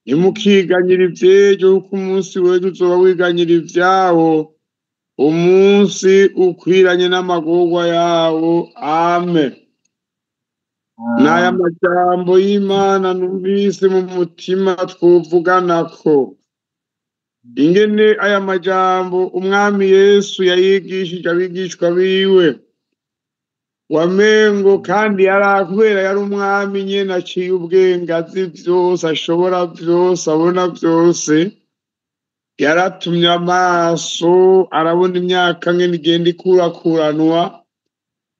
Ntimukiganyire ivy'ejo, kuko umunsi w'ejo uzoba wiganyira ivyawo, umunsi ukwiranye n'amagorwa yawo. Amen. N'aya majambo y'Imana numvise mu mutima twovuganako. Ingene aya majambo Umwami Yesu yayigishije abigishwa biwe, wamengo kandi kubera yari umwami nyene aciye ubwenge, azi vyose, ashobora vyose, abona vyose, yaratumye amaso arabona imyaka ngene igenda ikurakuranwa,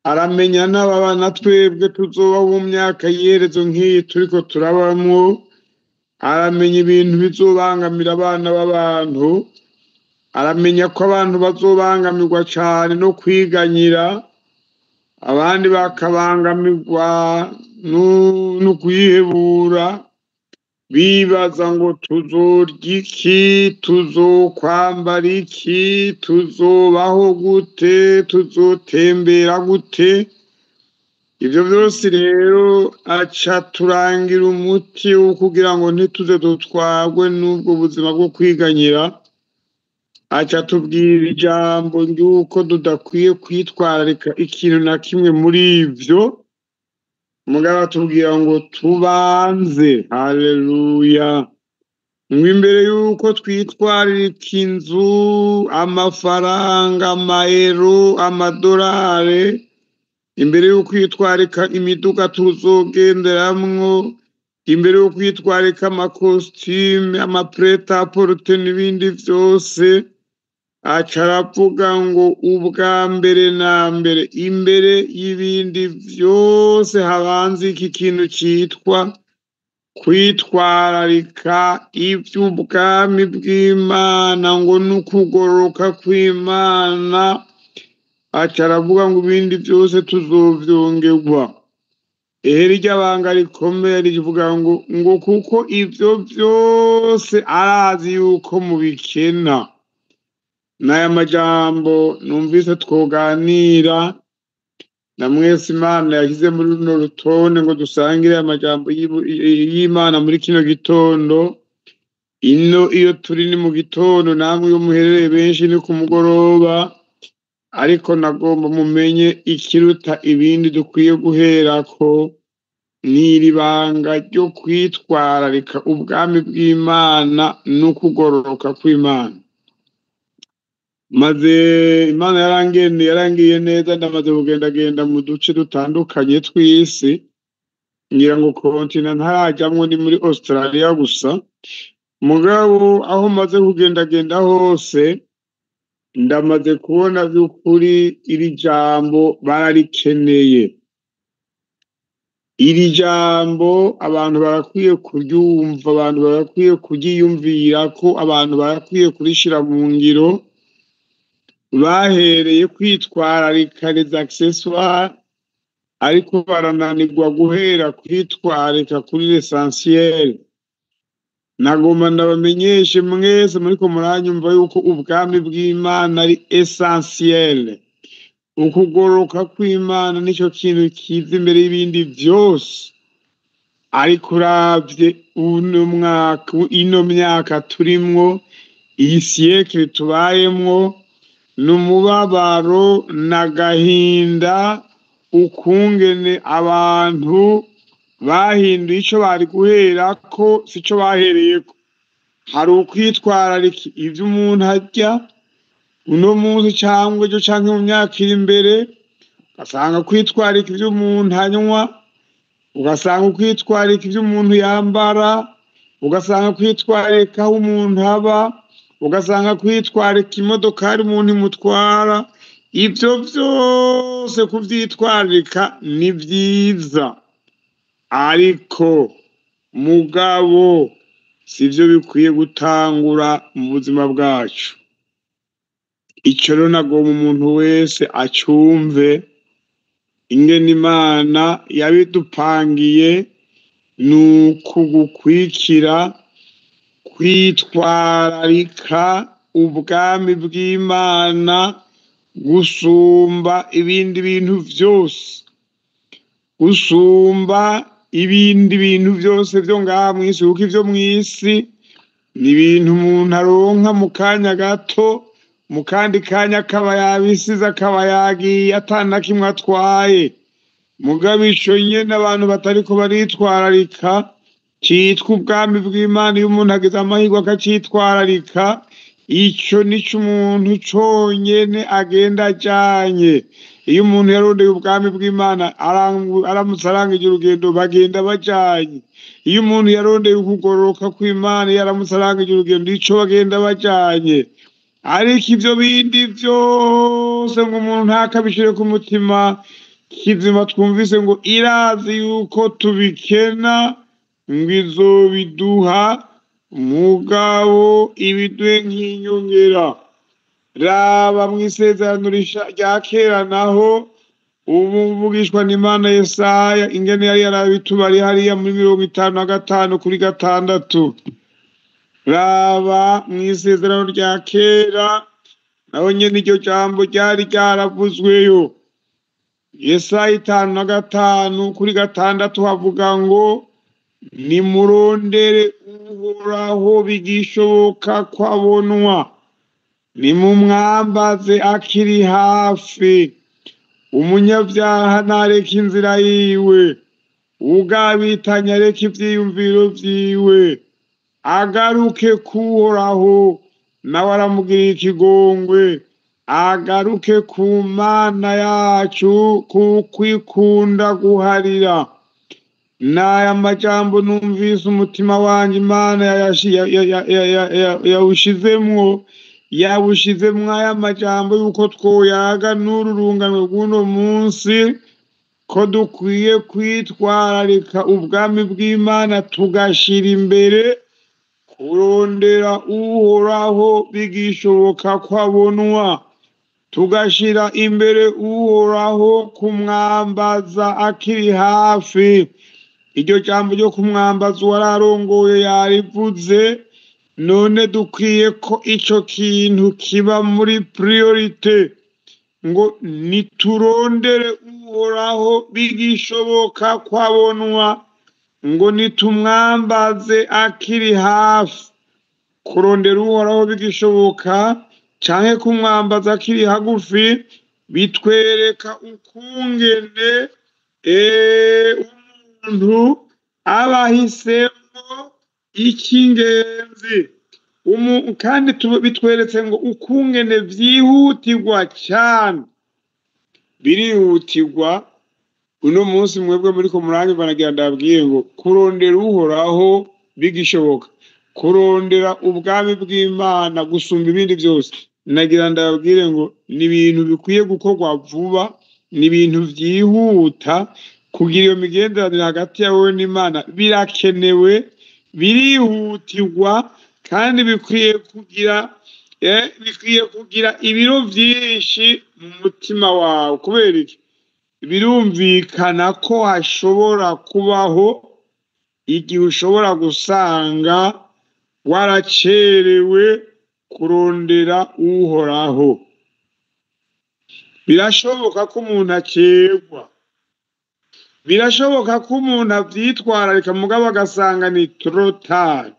aramenya n'ababa na twebwe tuzoba mu myaka y'iherezo nk'iyi turiko turabamwo, aramenya ibintu bizobangamira abana b'abantu, aramenya ko abantu bazobangamirwa cane no kwiganyira, abandi bakabangamirwa no kwihebura, bibaza ngo tuzorya iki, tuzokwambara iki, tuzobaho gute, tuzotembera gute. Ivyo vyose rero aca turangira umuti wo kugira ngo ntituze dutwarwe n'ubwo buzima bwo kwiganyira. Aca tubwira ijambo ry'uko tudakwiye kwitwararika ikintu na kimwe muri ivyo, mugabo atubwira ngo tubanze, haleluya, ngo imbere y'uko twitwararika inzu, amafaranga, amayero, amadorare, imbere y'uko kwitwararika imiduga tuzogenderamwo, imbere y'uko kwitwararika amakositime, amaprêt-à-porter n'ibindi vyose, aca aravuga ngo ubwa mbere na mbere, imbere y'ibindi vyose, habanza iki kintu citwa kwitwararika ivy'ubwami bw'Imana, ngo n'ukugororoka kw'Imana. Aca aravuga ngo ibindi vyose tuzovyongerwa. Ehe, rirya banga rikomeye rivuga ngo kuko ivyo vyose arazi yuko mubikena. N'aya majambo numvise twoganira na mwese Imana yashyize muri runo rutonde ngo dusangire amajambo y'Imana muri kino gitondo. Ino iyo turi ni mu gitondo, namwe iyo muherereye benshi ni ku mugoroba, ariko nagomba mumenye ikiruta ibindi dukwiye guherako n'iri banga ryo kwitwararika ubwami bw'Imana n'ukugororoka kw'Imana. Maze Imana yarangendeye, yarangiye neza, ndamaze kugendagenda mu duce dutandukanye tw'isi, ngira ngo continent ntarajamwo ni muri Australia gusa, mugabo aho maze kugendagenda hose ndamaze kubona vy'ukuri iri jambo bararikeneye. Iri jambo abantu barakwiye kuryumva, abantu barakwiye kuryiyumvirako, abantu barakwiye kurishira mu ngiro, bahereye kwitwararika les accessoires, ariko barananirwa guhera kwitwararika kuri l'essentiel. Nagomba ndabamenyeshe mwese muriko muranyumva yuko ubwami bw'Imana ari essentiel. Ukugororoka kw'Imana nico kintu kiza imbere y'ibindi vyose. Ariko uravye uno mwaka, ino myaka turimwo, iyi siècle tubayemwo, ni umubabaro n'agahinda ukungene abantu bahinduye ico bari guherako sico bahereyeko. Hari ukwitwararika ivyo umuntu arya uno munsi cangwa ejo canke mu myaka iri imbere, ugasanga kwitwararika ivyo umuntu anywa, ugasanga ukwitwararika ivyo umuntu yambara, ugasanga kwitwararika aho umuntu aba, ugasanga kwitwararika imodokari umuntu imutwara. Ivyo vyose kuvyitwararika ni vyiza, ariko mugabo sivyo bikwiye gutangura mu buzima bwacu. Ico rero nagomba umuntu wese acumve ingene Imana yabidupangiye, ni ukugukwikira kwitwararika ubwami bw'Imana gusumba ibindi bintu vyose, gusumba ibindi bintu byose byo ngaha mw'isi, kuko ivyo mw'isi ni ibintu umuntu aronka mu kanya gato, mu kandi kanya akaba yabisize, akaba yagiye ata na kimwe atwaye. Mugabo ico nyene abantu batariko baritwararika citwa ubwami bw'Imana, iyo umuntu agize amahirwe akacitwararika, ico nico umuntu conyene agenda ajanye. Iyo umuntu yarondeye ubwami bw'Imana, aramutse arangije urugendo, bagenda bajanye. Iyo umuntu yarondeye ukugororoka kw'Imana, iyo aramutse arangije urugendo, ico bagenda bajanye. Ariko ivyo bindi vyose ngo umuntu ntakabishire ku mutima. Kizima twumvise ngo irazi yuko tubikena, ngo izobiduha, mugabo ibiduhe nk'inyongera. Raba mw'isezerano rya kera naho, ubu mvugishwa n'Imana Yesaya, ingene yari yarabitubariye hariya muri 55:6. Raba mw'isezerano rya kera naho nyene iryo jambo ryari ryaravuzweyo. Yesaya 55:6 havuga ngo: "Nimurondere Uhoraho bigishoboka ko abonwa, nimumwambaze akiri hafi. Umunyabyaha ntareke inzira yiwe, ugabitanya areke ivyiyumviro vyiwe, agaruke kuhoraho, nawe aramugirira ikigongwe, agaruke ku Mana yacu, kuko ikunda guharira." N'aya majambo numvise umutima wanje Imana yawushizemwo aya majambo yuko twoyaga n'uru rungano rw'uno munsi, ko dukwiye kwitwararika ubwami bw'Imana, tugashira imbere kurondera Uhoraho bigishoboka ko abonwa, tugashira imbere Uhoraho kumwambaza akiri hafi. Iryo jambo ryo kumwambaza uwararongoye yarivuze. None dukwiye ko ico kintu kiba muri priorité, ngo niturondere Uhoraho bigishoboka ko abonwa, ngo nitumwambaze akiri hafi. Kurondera Uhoraho bigishoboka canke kumwambaza akiri hagufi bitwereka ukungene umuntu aba ahisemwo icy'ingenzi. Kandi bitweretse ngo ukungene vyihutirwa cyane, birihutirwa. Uno munsi mwebwe muriko muranyumva, nagira ndababwiye ngo kurondera Uhoraho bigishoboka, kurondera ubwami bw'Imana gusumba ibindi byose, nagira ndababwire ngo ni ibintu bikwiye gukorwa vuba, ni ibintu vyihuta. Kugira iyo migenderanire hagati yawe n'Imana birakenewe, birihutirwa, kandi bikwiye kugira ibiro vyinshi mu mutima wawe. Kubera iki? Birumvikana ko hashobora kubaho igihe ushobora gusanga waracerewe kurondera Uhoraho. Birashoboka ko umuntu acerwa, birashoboka ko umuntu avyitwararika, mugabo agasanga ni trop tard.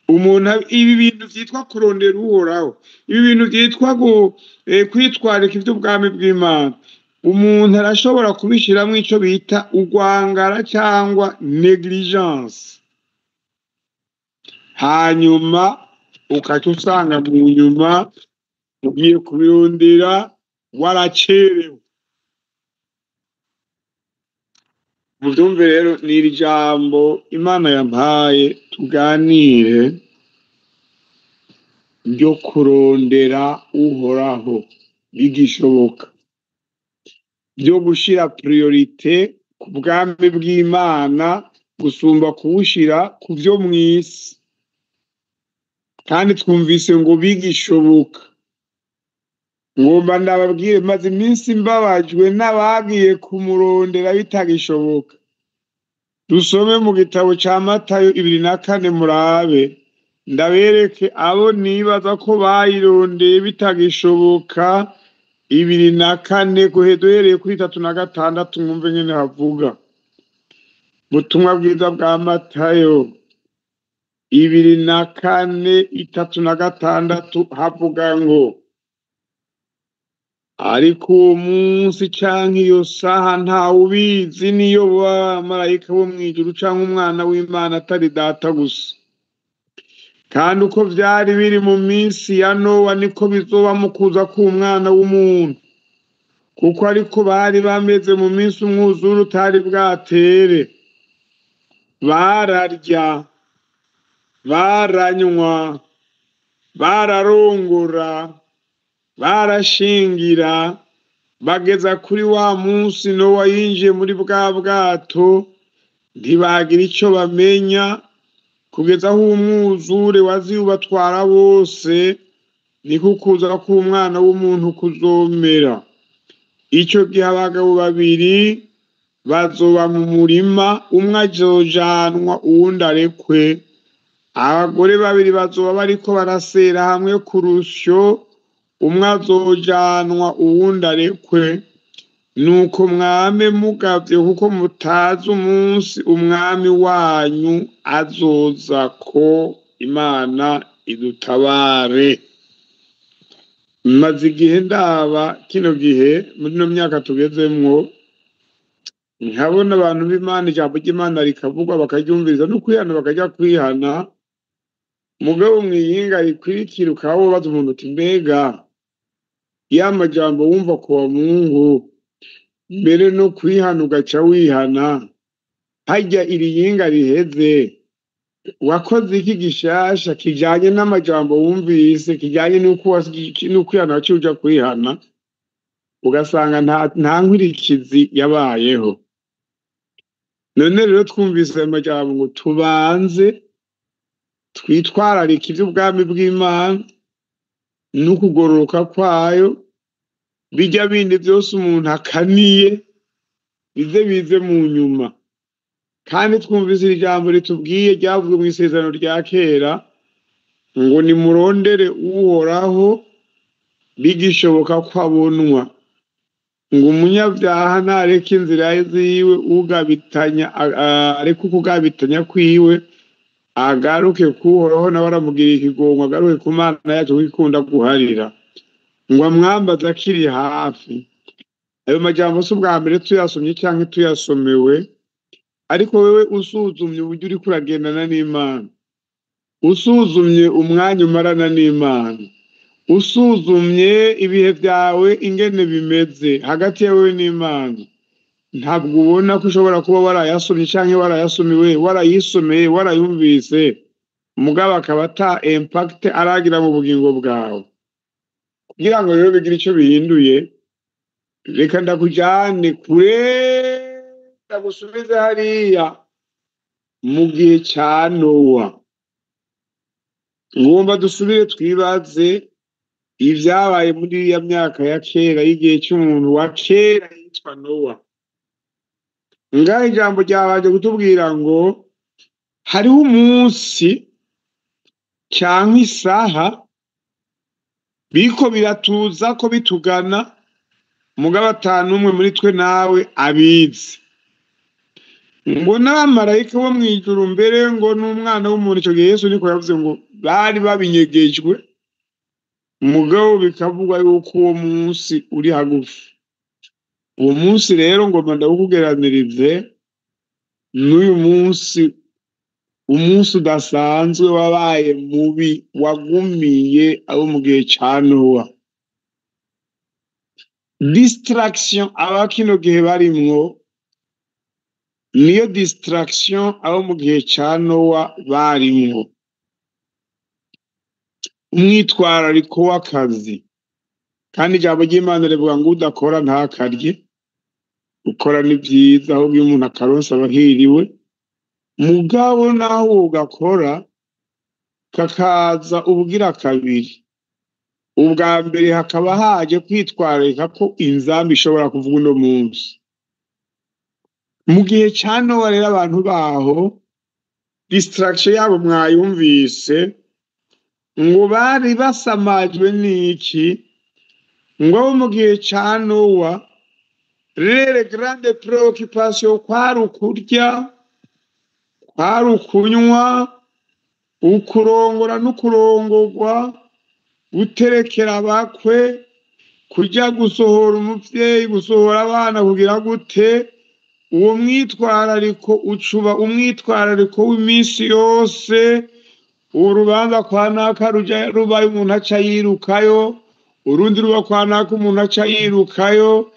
Umuntu ibi bintu vyitwa kurondera Uhoraho, ibi bintu vyitwa kwitwararika ivy'ubwami bw'Imana, umuntu arashobora kubishiramwo ico bita urwangara cyangwa négligence, hanyuma ukaca usanga mu nyuma ugiye kubirondera waracerewe. Muvyumve rero, ni iri jambo Imana yampaye tuganire, ryo kurondera Uhoraho bigishoboka, ryo gushira priorité ku bwami bw'Imana gusumba kubushira ku vyo mw'isi. Kandi twumvise ngo bigishoboka. Ngomba ndababwire, maze iminsi mbabajwe n'abagiye kumurondera bitagishoboka. Dusome mu gitabo ca Matayo 24, murabe, ndabereke abo nibaza ko bayirondeye bitagishoboka. 24, duhereye kuri 36, mwumve nyene havuga. Butumwa bwiza bwa Matayo 24, 36 havuga ngo ariko uwo munsi canke iyo saha ntawubizi, niyo bamarayika bo mw'ijuru canke umwana w'Imana atari data gusa. Kandi uko vyari biri mu minsi ya Nowa niko bizoba mu kuza k'umwana w'umuntu, kuko ariko bari bameze mu minsi umwuzure utari bwatere. Bararya, baranywa, bararongora, barashingira, bageza kuri wa munsi Nowa yinjiye muri bwa bwato, ntibagira ico bamenya, kugeza aho umwuzure waziye ubatwara bose, niko kuza k'umwana w'umuntu kuzomera. Ico gihe abagabo babiri bazoba mu murima, umwe azojanwa uwundi arekwe. Abagore babiri bazoba bariko barasera hamwe ku rusyo, umwe azojanwa uwundi arekwe. Nuko mwame mugavye, kuko mutazi umunsi umwami wanyu azoza. Ko Imana idutabare. Maze igihe ndaba kino gihe muri no myaka tugezemwo, nkabona abantu b'Imana, ijambo ry'Imana rikavugwa bakaryumviriza no kwihana bakajya kwihana, mugabo mwiyinga rikwirikira ukaba wobaza umuntu uti mbega ya majambo wumva kuwa Mungu mbere no kwihana ugaca wihana, harya iri yinga riheze wakoze iki gishasha kijanye n'amajambo wumvise, kijanye n'ukwihana waciye uja kwihana, ugasanga nta nkurikizi yabayeho. None rero twumvise ayo majambo ngo tubanze twitwararike ivy'ubwami bw'Imana n'ukugororoka kwayo, bijya bindi vyose umuntu akaniye bize bize mu nyuma. Kandi twumvise iri jambo ritubwiye ryavuzwe mu isezerano rya kera ngo nimurondere Uhoraho bigishoboka ko abonwa, ngo umunyabyaha ntareke inzira ziwe, ugabitanya areke ukugabitanya kwiwe, agaruke kuhoraho nawe aramugira ikigongo, agaruke ku Mana yacu kuko ikunda guharira, ngo amwambaze akiri hafi. Ayo majambo si ubwa mbere tuyasomye canke tuyasomewe, ariko wewe usuzumye uburyo uriko uragendana n'Imana, usuzumye umwanya umarana n'Imana, usuzumye ibihe vyawe ingene bimeze hagati yawe n'Imana, ntabwo ubona ko ushobora kuba warayasomye canke warayasomewe, warayisomeye, warayumvise, mugabo akaba ata impact aragira mu bugingo bwawe. Kugira ngo rero bigire ico bihinduye, reka ndakujane kure, ndagusubize hariya mu gihe ca Nowa. Ngomba dusubire twibaze ivyabaye muri iriya myaka ya kera y'igihe c'umuntu wa kera yitwa Nowa. Ngaho ijambo ryabanje kutubwira ngo hariho umunsi canke isaha biriko biratuza ko bitugana, mugabo ata n'umwe muri twe nawe abizi. Ngo n'abamarayika bo mw'ijuru mbere ngo n'umwana w'umuntu, ico gihe Yesu niko yavuze ngo bari babinyegejwe, mugabo bikavugwa yuko uwo munsi uri hagufi. Uwo munsi rero ngomba ndawukugeranirize n'uyu munsi, umunsi udasanzwe wabaye mubi, wagumiye abo mu gihe ca Nowa. Distraction aba kino gihe barimwo niyo distraction abo mu gihe ca Nowa barimwo. Umwitwarariko w'akazi, kandi ijambo ry'Imana rivuga ngo udakora ntakarye, gukora ni vyiza, ahubwo iyo umuntu akaronsa aba ahiriwe, mugabo naho ugakora kakaza ubugira kabiri. Ubwa mbere hakaba haje kwitwararika ko inzamba ishobora kuvuga uno munsi. Mu gihe ca Nowa rero abantu baho distraction yabo mwayumvise, ngo bari basamajwe n'iki? Ngo abo mu gihe ca Nowa rere grande préoccupation kwari ukurya, Kwari ukunywa, ukurongora n'ukurongorwa, guterekera abakwe, kujya gusohora umuvyeyi, gusohora abana, kugira gute. Uwo mwitwarariko ucuba umwitwarariko w'iminsi yose. Urubanza kwa naka rubaye umuntu aca yirukayo, urundi ruba kwa naka umuntu aca yirukayo.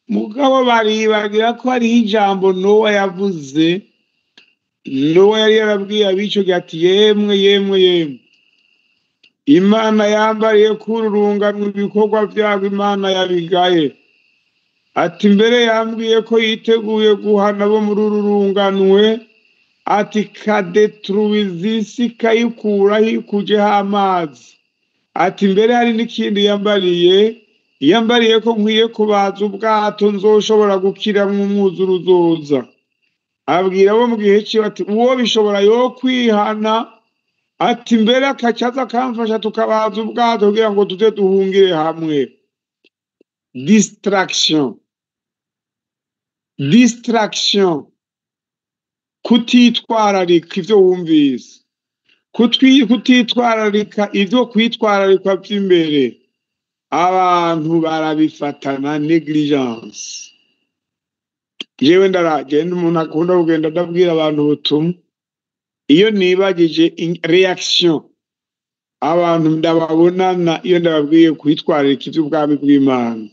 Mugabo baribagira ko hariho ijambo Nowa yavuze. Nowa yari yarabwiye abico ati yemwe yemwe yemwe, Imana yambariye kururunganwa ibikorwa vyabo, Imana yabigaye. Ati mbere yambwiye ko yiteguye guhana bo muri uru runganwe, ati kadetruiza isi ikayikuraho ikujeho amazi. Ati mbere hari n'ikindi yambariye, yambariye ko nkwiye kubaza ubwato nzoshobora gukiramwo umwuzure uzoza. Abwira abo mu gihe ciwe ati uwo bishobora yo kwihana, ati mbere akacaza akamfasha tukabaza ubwato kugira ngo tuze duhungire hamwe. Distraction, distraction, kutitwararika ivyo wumvise, kutitwararika ivyo kwitwararikwa vy'imbere. Abantu barabifatana negligence. Jewe ndaragenda, umuntu akunda kugenda ndabwira abantu ubutumwa, iyo nibagije reaction abantu ndababonana, iyo ndababwiye kwitwararika ivy'ubwami bw'Imana,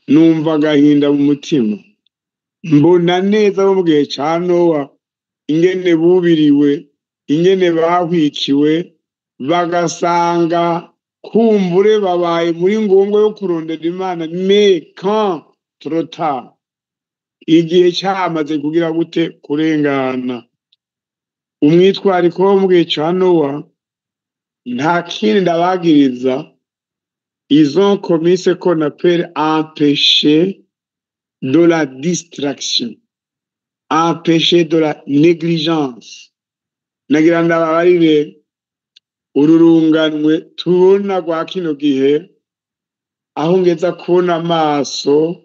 numva agahinda mu mutima. Mbona neza bo mu gihe ca Nowa ingene bubiriwe, ingene bahwikiwe, bagasanga kumbure babaye muri ngombwa yo kurondera Imana, mais quand trop tard, igihe cyamaze kugira gute kurengana. Umwitwariko wo mu gihe ca Nowa nta kindi ndabagiriza, ils ont commis ce qu'on appelle un péché de la distraction, un péché de la négligence. Nagira ndababarire, ururunganwe tubona rwa kino gihe, aho ngeza kubona amaso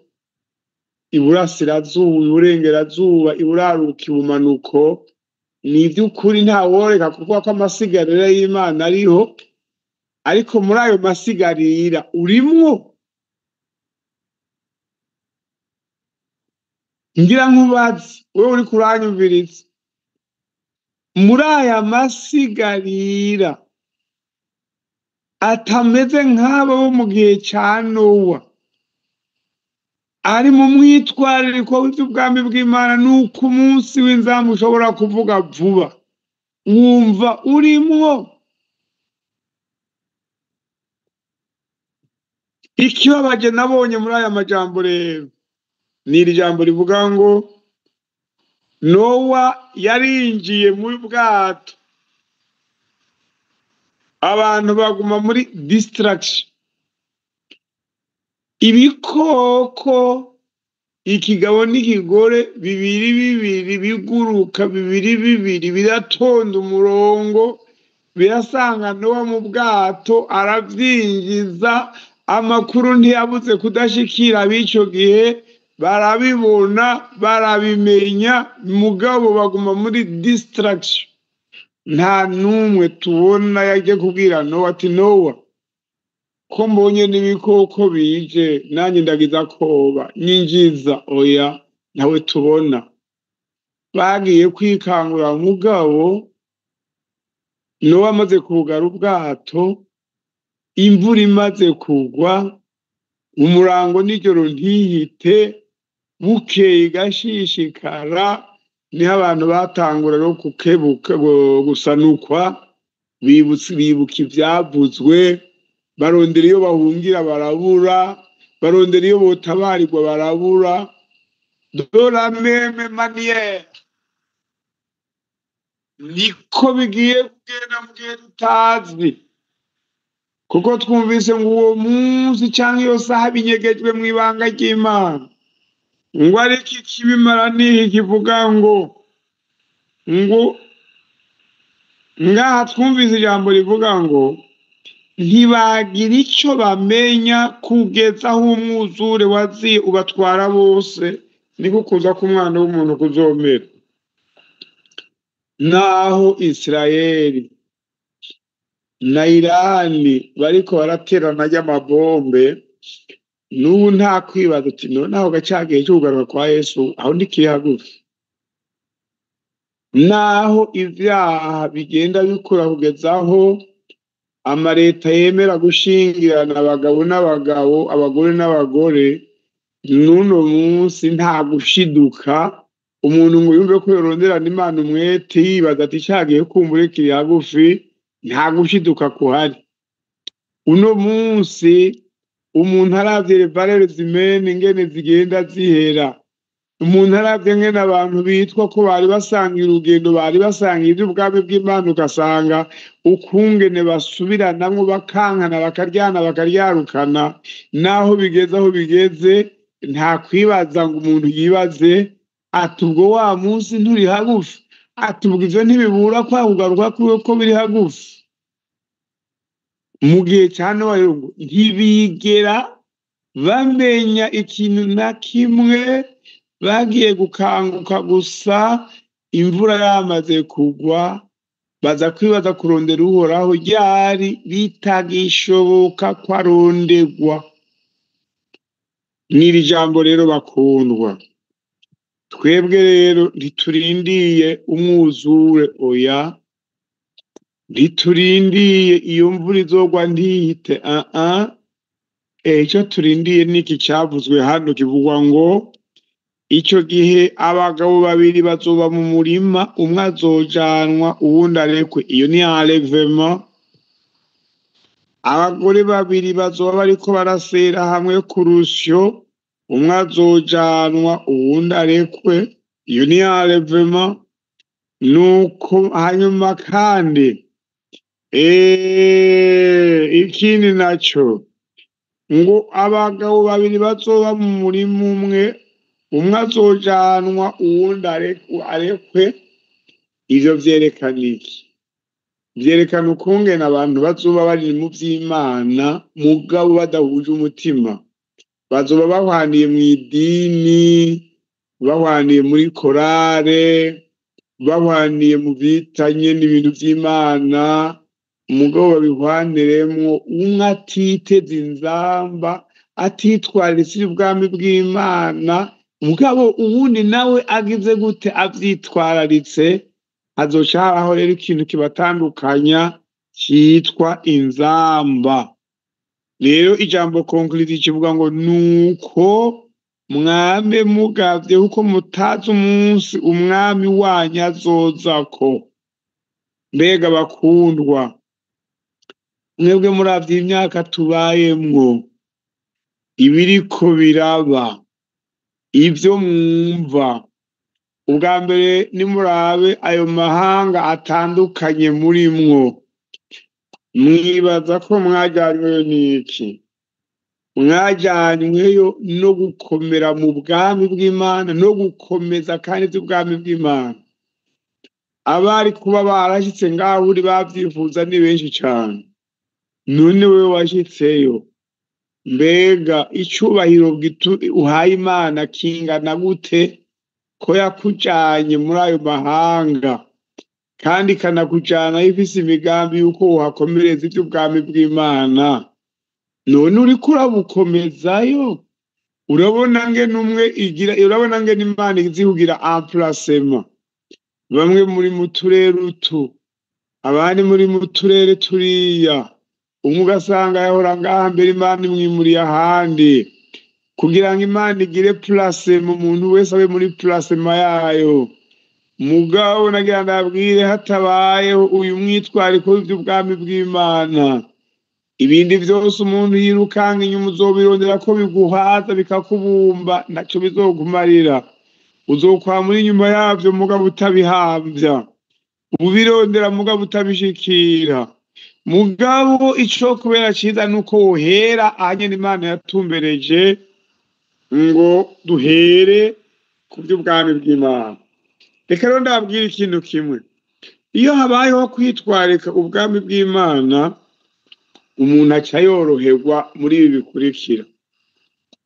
iburasirazuba, iburengerazuba, iburaruka, ibumanuko, ni iby'ukuri ntaworeka kuvuga ko amasigarira y'Imana ariho, ariko muri ayo masigarira urimwo. Ngira nkubaze wewe uri kuranyumviriza, muri aya masigarira atameze nk'abo bo mu gihe ca Nowa, ari mu mwitwarariko w'ivy'ubwami bw'Imana, nuko umunsi w'inzamu ushobora kuvuga vuba, wumva urimwo. Ikibabaje nabonye muri aya majambo rero ni iri jambo rivuga ngo Nowa yarinjiye muri bwato, abantu baguma muri distraction. Ibikoko, ikigabo n'ikigore, bibiri bibiri biguruka, bibiri bibiri biratonda umurongo, birasanga Nowa mu bwato, aravyinjiza. Amakuru ntiyabuze kudashikira ab'ico gihe, barabibona, barabimenya, mugabo baguma muri distraction. Nta numwe tubona yaje kubwira Nowa ati Nowa, ko mbonye n'ibikoko bije, nanjye ndagiza koba nyinjiza. Oya, ntawe tubona. Bagiye kwikangura, mugabo Nowa amaze kugara ubwato, imvura imaze kugwa, umurango n'ijoro ntihite, bukeye igashishikara, niho abantu batangura no kukebuka, gusanukwa, bibuka ivyavuzwe, barondera iyo bahungira barabura, barondera iyo botabarirwa barabura. De la même manière niko bigiye kugenda mu gihe tutazi, kuko twumvise ngo uwo munsi canke iyo saha binyegejwe mw'ibanga ry'Imana, ngo ariko ikibimara nihi kivuga ngo ngaha twumvise ijambo rivuga ngo ntibagira ico bamenya kugeza aho umwuzure waziye ubatwara bose, niko kuza k'umwana w'umuntu kuzomera. Naho Isirayeli na Irani bariko baraterana ry'amabombe, n'ubu nta kwibaza uti none aho gacagihe cyo kugaruka kwa Yesu aho ntikiri hagufi. Naho ivyaha bigenda bikura kugeza aho amareta yemera gushingirana abagabo n'abagabo, abagore n'abagore, n'uno munsi nta gushiduka umuntu ngo yumve ko yoronderana Imana umwete yibaza ati cagihe kumbure kiri hagufi, nta gushiduka kuhari. Uno munsi umuntu aravye valeurs humaines ingene zigenda zihera, umuntu aravye ngene abantu bitwa ko bari basangiye urugendo, bari basangiye ivy'ubwami bw'Imana, ugasanga ukungene basubiranamwo bakankana, bakaryana, bakaryarukana, naho bigeze aho bigeze, nta kwibaza ngo umuntu yibaze ati ubwo wa munsi nturi hagufi, ati ubwo ivyo ntibibura kwa kugaruka kwiwe ko biri hagufi. Mu gihe ca Nowa rero ngo ntibigera bamenya ikintu na kimwe, bagiye gukanguka gusa imvura yamaze kugwa, baza kwibaza kurondera Uhoraho ryari bitagishoboka ko arondegwa. N'iri jambo rero bakundwa, twebwe rero ntiturindiye umwuzure, oya, ntiturindiye iyo mvura izogwa ntihite, icyo turindiye niki cyavuzwe hano kivugwa ngo icyo gihe abagabo babiri bazoba mu murima, umwe azojanwa uwundi arekwe. Iyo ni enlèvement. Abagore babiri bazoba bariko barasera hamwe ku rusyo, umwe azojanwa uwundi arekwe. Iyo ni enlèvement. Nuko hanyuma kandi ikindi naco ngo abagabo babiri bazoba mu murima umwe, umwe azojanwa uwundi arekwe. Ivyo vyerekana iki? Vyerekana ukungene abantu bazoba bari mu vy'Imana mugabo badahuje umutima, bazoba bahwaniye mw'idini, bahwaniye muri korale, bahwaniye mu bitanye n'ibintu vy'Imana, mugabo babihwaniremwo umwe atiteze inzamba, atitwararitse ubwami bw'Imana, mugabo uwundi nawe agize gute avyitwararitse, hazoca habaho rero ikintu kibatandukanya citwa inzamba. Rero ijambo conclusion kivuga ngo nuko mwame mugavye kuko mutazi umunsi umwami wanyu azozako. Mbega bakundwa, mwebwe muravye imyaka tubayemwo, ibiriko biraba, ivyo mwumva, ubwa mbere nimurabe ayo mahanga atandukanye murimwo, mwibaza ko mwajanyweyo n'iki? Mwajanyweyo no gukomera mu bwami bw'Imana, no gukomeza kandi ivy'ubwami bw'Imana. Abari kuba barashitse ngaho uri bavyifuza ni benshi cane. None wewe washitseyo, mbega icubahiro uhaye Imana kingana gute ko yakujanye muri ayo mahanga, kandi ikanakujana ifise imigambi yuko uhakomereza ivy'ubwami bw'Imana? None uriko urabukomezayo? Urabona ngene umwe igira, urabona ngene Imana izi kugira emplacement, bamwe muri mu turere utu, abandi muri mu turere turiya, umwe ugasanga yahora ngaha mbere Imana imwimuriye ahandi, kugira ngo Imana igire placement, umuntu wese abe muri placement yayo. Mugabo nagira ndabwire, hatabayeho uyu mwitwariko w'ivy'ubwami bw'Imana, ibindi vyose umuntu yirukanga inyuma uzobirondera ko biguhaza bikakubumba, ntaco bizokumarira. Uzokwama uri inyuma yavyo mugabo utabihamvya, ubirondera mugabo utabishikira. Mugabo ico kubera ciza nuko wohera ahanyene Imana yatumbereje ngo duhere ku vy'ubwami bw'Imana. Reka rero ndababwira ikintu kimwe, iyo habayeho kwitwarika ubwami bw'Imana, umuntu aca yoroherwa muri ibi bikurikira.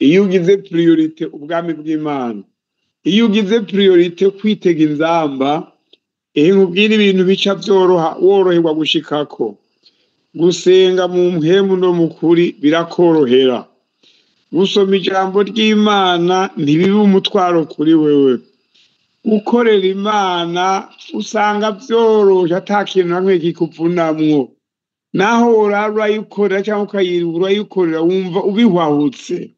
Iyo ugize priorité ubwami bw'Imana, iyo ugize priorité kwitega inzamba, Ehe, nkubwire ibintu bica vyoroha, woroherwa gushikako. Gusenga mu mpwemu no mu kuri birakorohera. Gusoma ijambo ry'Imana ntibibe umutwaro kuri wewe. Gukorera Imana usanga vyoroshe, ata kintu na kimwe kikuvunamwo. Naho worara urayikorera canke ukayirirwa urayikorera, wumva ubihwahutse.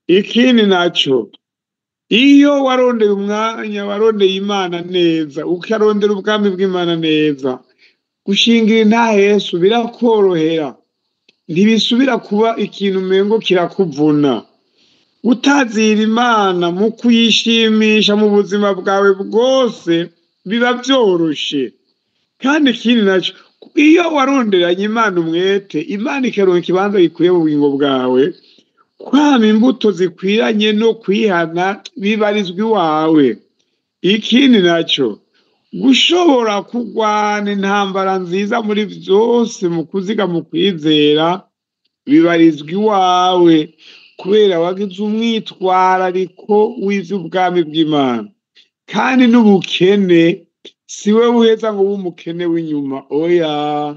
Ikindi naco, iyo warondeye umwanya, warondeye Imana neza, ukarondera ubwami bw'Imana neza, gushingira intahe Yesu birakorohera, ntibisubira kuba ikintu umengo kirakuvuna. Utazira Imana mu kuyishimisha mu buzima bwawe bwose biba vyoroshe. Kandi ikindi naco, iyo waronderanye Imana umwete, Imana ikaronka ikibanza gikwiye mu bugingo bwawe, kwama imbuto zikwiranye no kwihana bibarizwa iwawe. Ikindi naco, gushobora kurwana intambara nziza muri vyose mu kuziga mu kwizera bibarizwa iwawe, kubera wagize umwitwarariko w'ivy'ubwami bw'Imana. Kandi n'ubukene si wewe uheza ngo ube umukene w'inyuma, oya.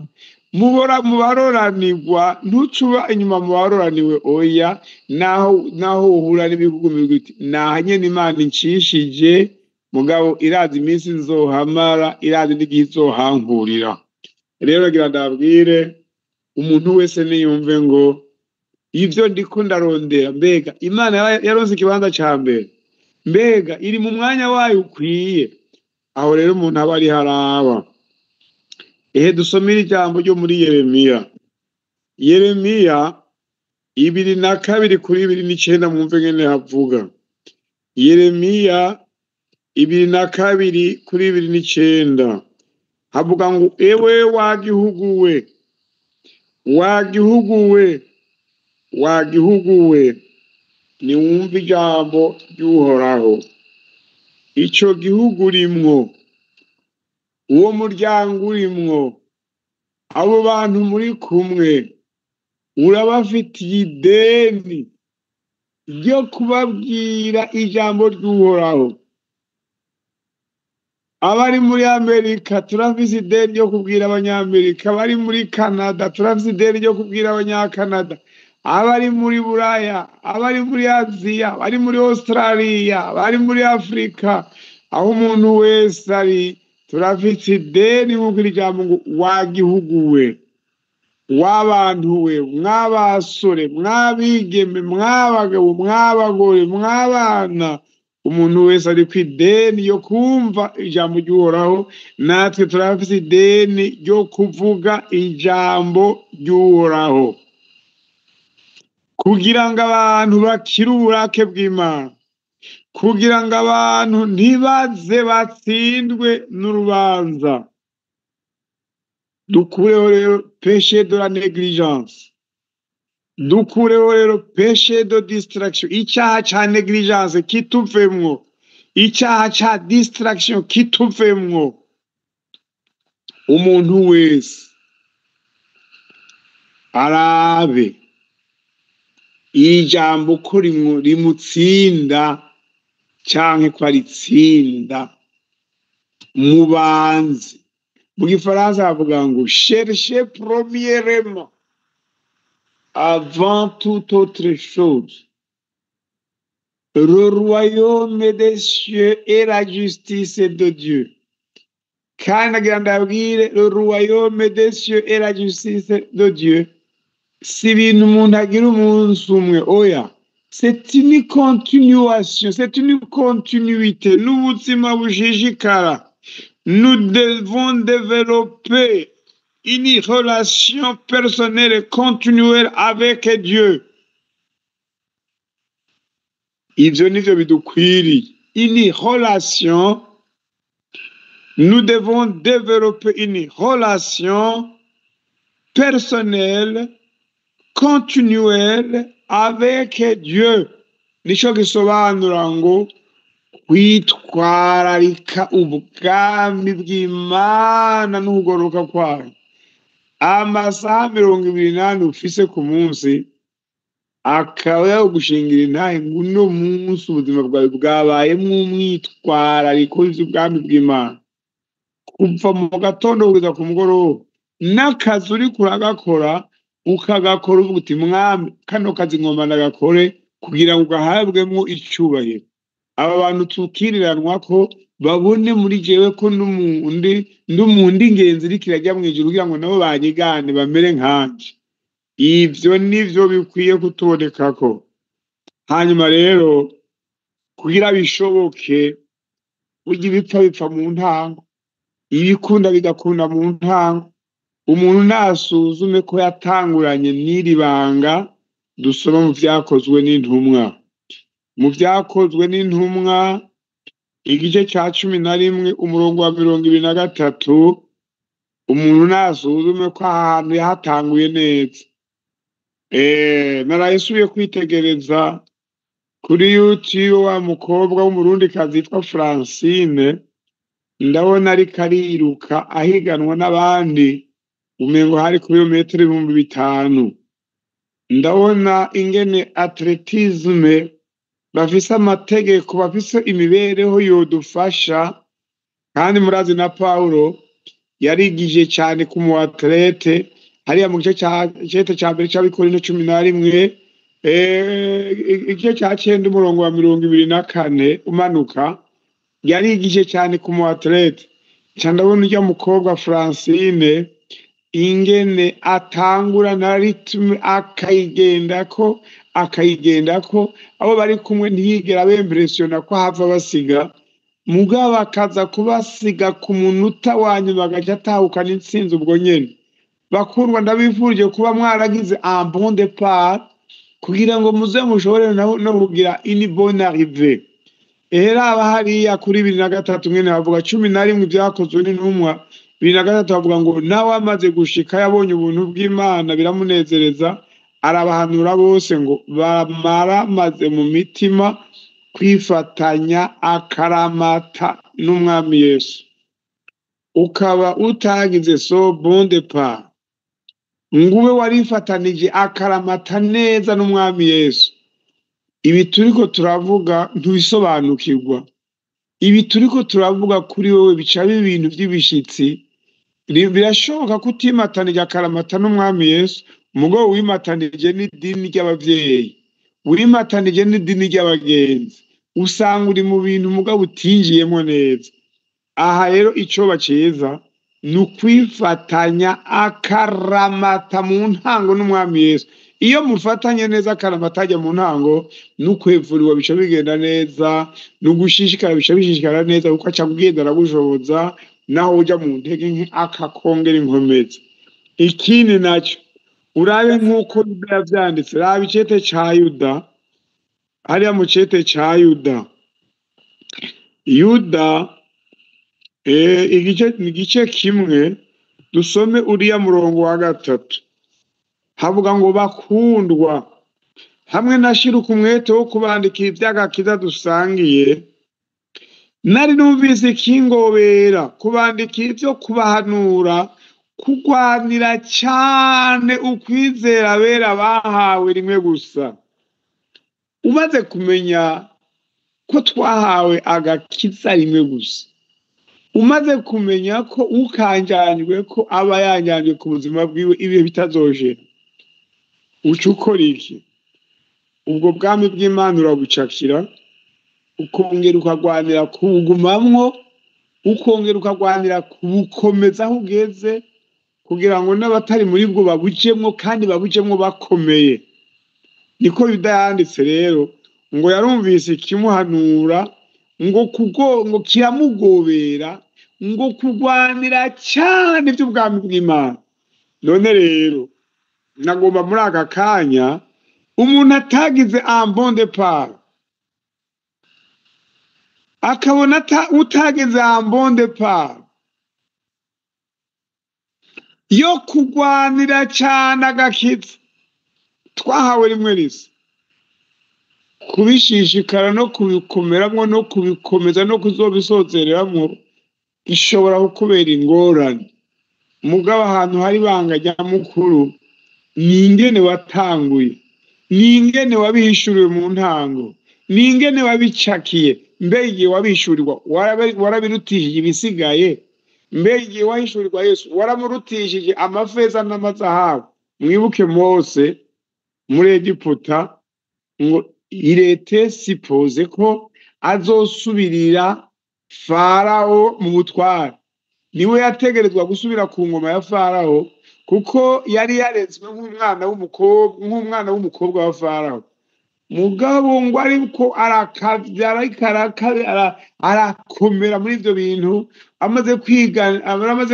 Mubora mu baroranirwa, ntucuba inyuma mu baroraniwe, oya. Naho uhura n'ibihugu uti naha nyene Imana incishije, mugabo irazi iminsi nzohamara, irazi n'igihe izohankurira. Rero gira ndabwire umuntu wese niyumve ngo ivyo ndiko ndarondera, mbega Imana yaronse ikibanza ca mbere, mbega iri mu mwanya wayo ukwiye. Aho rero umuntu aba ari haraba. Ehe, dusomere ijambo ryo muri Yeremiya. Yeremiya 22 kuri 29, mwumve ngene havuga. Yeremiya 22 kuri 29 havuga ngo: ewe wa gihugu we, wa gihugu we, wa gihugu we, niwumve ijambo ry'Uhoraho. Ico gihugu urimwo, uwo muryango urimwo, abo bantu muri kumwe, urabafitiye ideni ryo kubabwira ijambo ry'Uhoraho. Abari muri Amerika turafise ideni ryo kubwira Abanyamerika, abari muri Canada turafise ideni ryo kubwira Abanyakanada, abari muri Buraya, abari muri Aziya, abari muri Australia, abari muri Afrika, aho umuntu wese ari turafise ideni nk'uko iri jambo ngo wa gihugu we, w'abantu we, mw'abasore, mw'abigeme, mw'abagabo, mw'abagore, mw'abana, umuntu wese ari ku ideni yo kumva ijambo ry'Uhoraho. Natwe turafise ideni ryo kuvuga ijambo ry'Uhoraho kugira ngo abantu bakire uburake bw'Imana, kugira ngo abantu ntibaze batsindwe n'urubanza. Dukureho rero péché de la négligence, dukureho rero péché de distraction. Icyaha ca négligence kituvemwo, icyaha ca distraction kituvemwo. Umuntu wese arabe ijambo ko rimutsinda canke ko aritsinda. Mubanze, mu gifaransa bavuga ngo cherchez premièrement, avant toute autre chose, le royaume des cieux et la justice de Dieu. Kandi agira ndabwire, le royaume des cieux et la justice de Dieu si ibintu umuntu agira umunsi umwe, oya. C'est une continuation, c'est une continuité, n'ubuzima bushishikara. Nous devons développer une relation personnelle et continuelle avec Dieu. Ivyo nivyo bidukwiriye. Une relation, nous devons développer une relation personnelle, continuelle avec Dieu. Nico gisobanura ngo kwitwararika ubwami bw'Imana n'ukugororoka kwayo. Amasaha 24 ufise ku munsi akaba yagushingira intahe ngo uno munsi ubuzima bwawe bwabayemwo umwitwarariko w'ivy'ubwami bw'Imana. Kuva mu gatondo kugeza ku mugoroba, n'akazi uriko uragakora ukagakora uvuga uti mwami, kano kazi ngomba ndagakore kugira ngo gahabwemwo icubahiro. Aba bantu tukiriranwa ko babone muri jewe ko n'umundi ingenzi iriko irajya mw'ijuru, kugira ngo nabo banyigane bamere nkanje. Ivyo nivyo bikwiye kutubonekako. Hanyuma rero kugira bishoboke, burya ibipfa bipfa mu ntango, ibikunda bigakunda mu ntango. Umuntu nasuzume ko yatanguranye n'iri banga dusoma mu vyakozwe n'intumwa. Mu vyakozwe n'intumwa igice ca 11 umurongo wa 23, umuntu nasuzume ko ahantu yahatanguye neza. Naraye nsubiye kwitegereza kuri YouTube wa mukobwa w'umurundikazi yitwa Francine, ndabona ariko ariruka ahiganwa n'abandi, umengo hari ku birometero 5000. Ndabona ingene atletisme bafise amategeko, bafise imibereho yodufasha. Kandi murazi na Paulo yarigije cyane ku mu athlete hariya mu gice ca cete ca mbere c'Abikorinto 11, igice ca 9 umurongo wa 24 umanuka, yarigije cyane ku mu athlete. Nca ndabona urya mukobwa Francine ingene atangura na ritme akayigendako, akayigendako, abo bari kumwe ntiyigera bempressiona ko hava basiga, mugabo akaza kubasiga ku munota wa nyuma agaca atahukana intsinzi ubwo nyene. Bakundwa, ndabifurije kuba mwaragize un bon départ kugira ngo muze mushobore no kugira une bonne arrivée. Ehera hariya kuri 23 mwene bavuga 11 ibyakozwe n'intumwa 23 bavuga ngo nawe amaze gushika yabonye ubuntu bw'Imana biramunezereza, arabahanura bose ngo bamara maze mu mitima kwifatanya akaramata n'Umwami Yesu. Ukaba utagize so bon départ, ngube warifatanije akaramata neza n'Umwami Yesu. Ibi turiko turavuga ntubisobanukirwa. Ibi turiko turavuga kuri wewe bica ibintu by'ibishitsi. Birashoboka ko utimatanije akaramata n'Umwami Yesu, mugabo wimatanije n'idini ry'abavyeyi, wimatanije n'idini ry'abagenzi, usanga uri mu bintu mugabo utinjiyemo neza. Aha rero icoba ciza ni ukwifatanya akaramata mu ntango n'Umwami Yesu. Iyo mufatanye neza akaramata ajya mu ntango, n'ukwevuriwa bica bigenda neza, n'ugushishikara bica bishishikara neza, kuko aca kugenda aragushoboza, naho uja mu ntege nke akakongera inkomezi. Ikindi naco urabe nk'uko Yuda yavyanditse, raba icete ca Yuda, hariya mu cete ca Yuda. Yuda igice kimwe dusome uriya murongo wa 3. Havuga ngo bakundwa, hamwe nashiruka umwete wo kubandikira ivy'agakiza dusangiye, nari numvise ikingobera kubandikira ivyo kubahanura, kugwanira cyane ukwizera abera bahawe rimwe gusa. Umaze kumenya ko twahawe agakiza rimwe gusa, umaze kumenya ko ukanjanjwe ko aba yanjanjwe ku buzima bwiwe ibihe bitazojera, uca ukora iki? Ubwo bwami bw'Imana urabucakira, ukongera ukagwanira kubugumamwo, ukongera ukagwanira kubukomeza aho ugeze, kugira ngo n'abatari muri bwo babujemwo kandi babujemwo bakomeye. Niko Yuda yanditse rero, ngo yarumvise ikimuhanura, ngo kugo ngo kiramugobera, ngo kugwanira cyane iby'ubwami bw'Imana. None rero nagomba muri aka kanya umuntu atagize un bon départ, akabona utagize un bon départ yo kugwanira cyane agakiza twahawe rimwe risa, kubishishikara no kubikomeramwo no kubikomeza no kuzobisozereramwo bishobora kukubera ingorane. Mugabo ahantu hari ibanga rya mukuru ni ingene watanguye, ni ingene wabihishuriwe mu ntango, ni ingene wabicakiye. Mbega igihe wabishurirwa warabirutishije ibisigaye? Mbega igihe wahishurirwa Yesu waramurutishije amafeza n'amazahabu? Mwibuke Mose muri Egiputa, ngo irete sipoze ko azosubirira Farawo mu butware. Niwe yategerezwa gusubira ku ngoma ya Farawo, kuko yari yarezwe nk'umwana w'umukobwa, nk'umwana w'umukobwa wa Farawo. Mugabo ngo ariko arakavya, ariko arakomera muri ivyo bintu, amaze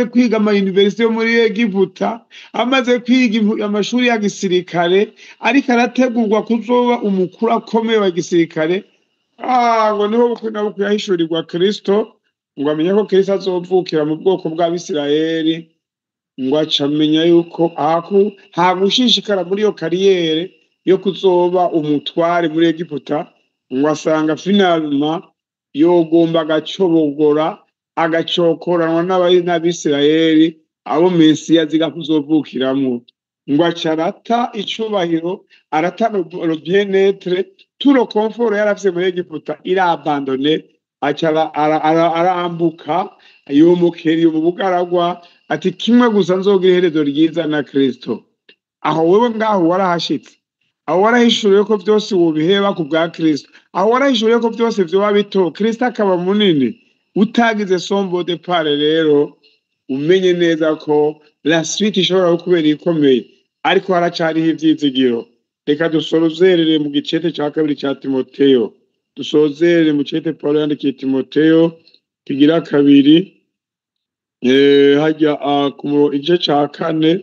kwiga ama university yo muri Egiputa, amaze kwiga amashuri ya gisirikare, ariko arategurwa kuzoba umukuru akomeye wa gisirikare. Ngo niho bukwe na bukwe yahishurirwa Kristo, ngo amenye ko Kristo azovukira mu bwoko bw'Abisirayeli, ngo aca amenya yuko hagushishikara muri iyo kariyere yo kuzoba umutware muri Egiputa, ngo asanga finalement yogomba agacobogora, agacokoranwa n'Abisirayeli abo Mesiya aziga kuzovukiramwo. Ngo aca arata icubahiro, arata le bien-être, tout le confort yari afise muri Egiputa irabandone, aca arambuka yomokera iyo mu bugaragwa, ati kimwe gusa nzogira iherezo ryiza na Kristo. Aho wewe ngaho warahashitse, aho warahishuriwe ko vyose wobiheba ku bwa Kristo, aho warahishuriwe ko vyose vyoba bito, Kristo akaba munini. Utagize sombo de pare rero, umenye neza ko la suite ishobora kukubera ikomeye, ariko haracariho ivyizigiro. Reka dusorozerere mu gicete ca kabiri ca Timoteyo, dusozerere mu cete Paulo yandikiye Timoteyo kigira kabiri, hajya ku igice ca 4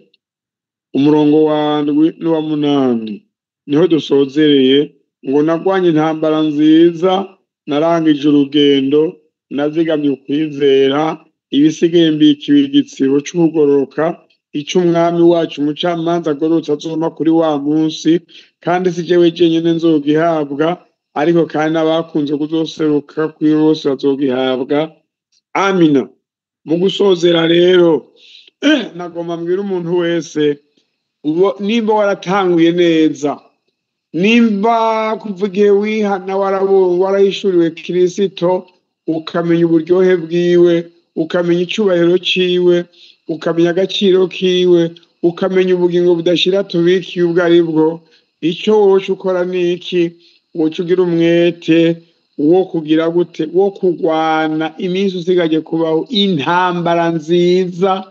umurongo wa 7 n'uwa 8, niho dusozereye. Ngo nagwanye intambara nziza, narangije urugendo, nazigamye ukwizera, ibisigaye mbikiwe igitsibo c'ukugororoka, ico umwami wacu umucamanza agororotse azoma kuri wa munsi, kandi si jewe jenyene nzogihabwa, ariko kandi n'abakunze kuzoseruka kuri bose bazogihabwa. Amina. Mu gusozera rero, nagomba mbwira umuntu wese, nimba waratanguye neza, nimba kuva igihe wihana warahishuriwe Kristo, ukamenya uburyohe bwiwe, ukamenya icubahiro ciwe, ukamenya agaciro kiwe, ukamenya ubugingo budashira tubikiye ubwo ari bwo, ico woca ukora ni iki? Woca ugira umwete wo kugira gute? Wo kurwana iminsi usigaje kubaho, intambara nziza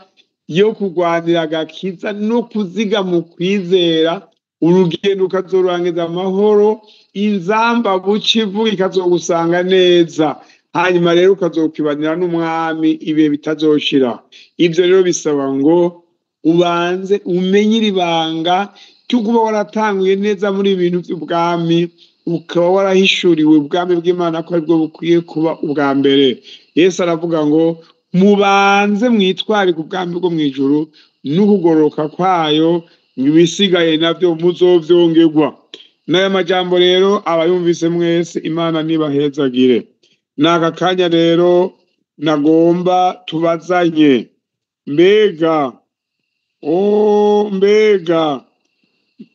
yo kurwanira agakiza no kuziga mu kwizera, urugendo ukazorangiza amahoro, inzamba bucivu ikazogusanga neza, hanyuma rero ukazokibanira n'umwami ibihe bitazoshira. Ivyo rero bisaba ngo ubanze umenye iri banga ryo kuba waratanguye neza muri ibintu vy'ubwami, ukaba warahishuriwe ubwami bw'Imana ko aribwo bukwiye kuba ubwa mbere. Yesu aravuga ngo mubanze mwitwarike ubwami bwo mw'ijuru n'ukugororoka kwayo, ibisigaye navyo muzovyongerwa. N'aya majambo rero abayumvise mwese, Imana nibahezagire. N'aka kanya rero nagomba tubazanye, mbega mbega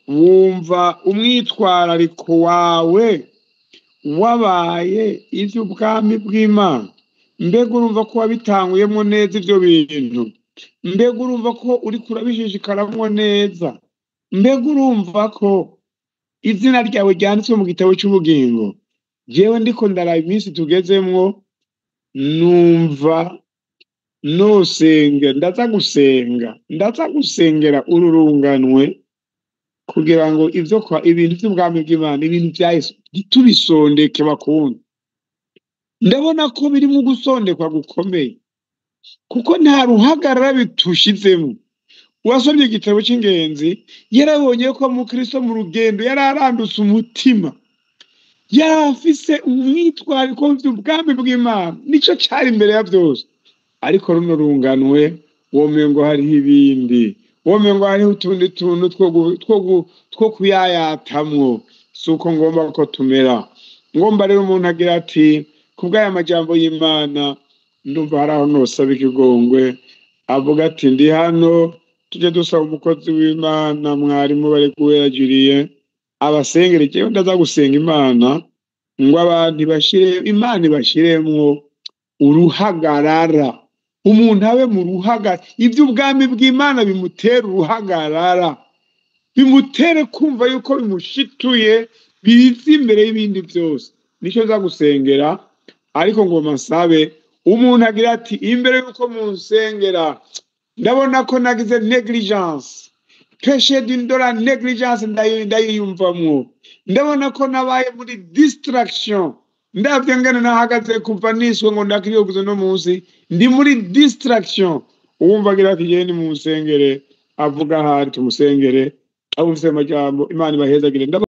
wumva umwitwarariko wawe wabaye ivy'ubwami bw'Imana? Mbega urumva ko wabitanguyemwo neza ivyo bintu? Mbega urumva ko uriko urabishishikaramwo neza? Mbega urumva ko izina ryawe ryanditswe mu gitabo c'ubugingo? Jewe ndiko ndaraba iminsi tugezemwo, numva nosenga, ndaza gusenga, ndaza gusengera uru runganwe, kugira ngo ivyo kwa ibintu vy'ubwami bw'Imana, ibintu vya Yesu ntitubisondeke bakunda. Ndabona ko birimwo gusondekwa gukomeye, kuko nta ruhagarara bitushizemo. Uwasomye igitabo c'ingenzi yarabonye ko mu Kristo mu rugendo yari arandutse umutima, yari afise umwitwariko w'ubwami bw'Imana, nico cari imbere ya vyose. Ariko runo runganwe womengo hariho ibindi, womengo hariho utundi tuntu two kuyayatamwo. Suko ngomba ko tumera. Ngomba rero umuntu agira ati kubw'aya majambo y'Imana ndumva hari aho nosaba ikigongwe, avuga ati ndi hano, tujye dusaba umukozi w'Imana mwarimu Barekuwera Julien abasengere. Jewe ndaza gusenga Imana ngo abantu ibashire, Imana ibashiremwo uruhagarara Umuntu abe mu ruhagarara, iby'ubwami bw'Imana bimutera uruhagarara, bimutere kumva yuko bimushituye, biza imbere y'ibindi byose. Nicyo nza gusengera, ariko ngo masabe umuntu agira ati imbere yuko munsengera ndabona ko nagize négligence, péché de la négligence, ndayiyumvamwo, ndabona ko nabaye muri distraction, ndavye ngene nahagaze kuva niswe ngo ndakiriye kuza no munsi ndi muri distraction. Uwumva agira ati jewe ni munsengere, avuga ahari tumusengere, abufise amajambo. Imana ibahezagire.